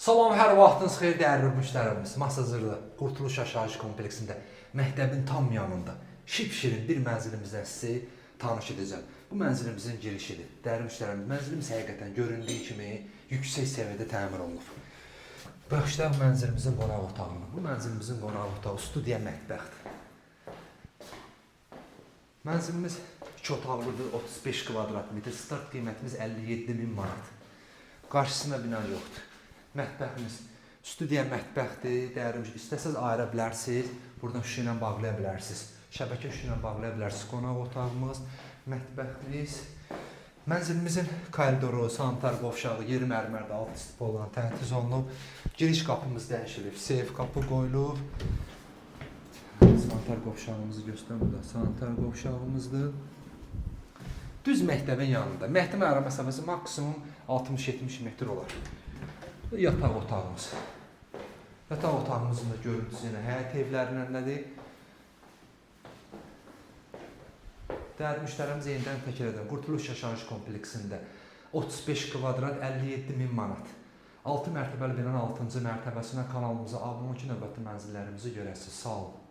Salam, hər vaxtınız xeyir dəyərli müştərimiz. Masazırda, Qurtuluş Yaşayış kompleksində, məktəbin tam yanında şipşirin bir mənzilimizdən sizi tanış edəcəm. Bu mənzilimizin girişidir. Dəyərli müştərimiz, mənzilimiz həqiqətən göründüyü kimi yüksək səviyyədə təmir olunub. Başlayaq mənzilimizin qonaq otağına. Bu mənzilimizin qonaq otağı studiya mətbəxdir. Mənzilimiz 2 otaqlıdır, 35 kvadrat metr. Start qiymətimiz 57 min manat. Qarşısında bina yoxdur. Mətbəximiz studiya mətbəxdir. Dəyərli istəsəz ayıra bilərsiniz. Buradan şüşə ilə bağlaya bilərsiniz. Şəbəkə şüşə ilə bağlaya bilərsiniz. Qonaq otağımız, mətbəximiz. Mənzilimizin koridoru, sanitar qovşağı, yeri mərmərdə alt üstü olan təchiz olunub. Giriş qapımız dəyişilib, seyf qapı qoyulub. Sanitar qovşağımızı göstərim burada. Sanitar qovşağımızdır. Düz məktəbin yanında. Məktəbə ara məsafəsi maksimum 60-70 metr olar. Bu yataq otağımız. Yataq otağımızın da görüntüsü yenə həyət evlərindəndir. Dəyərli müştərimiz, yenidən təkrar edirəm. Qurtuluş Yaşayış kompleksində 35 kvadrat 57 min manat. 6 mərtəbəli binanın 6-cı mərtəbəsinə kanalımıza abunə olun ki, növbəti mənzillərimizi görəsiniz. Sağ olun.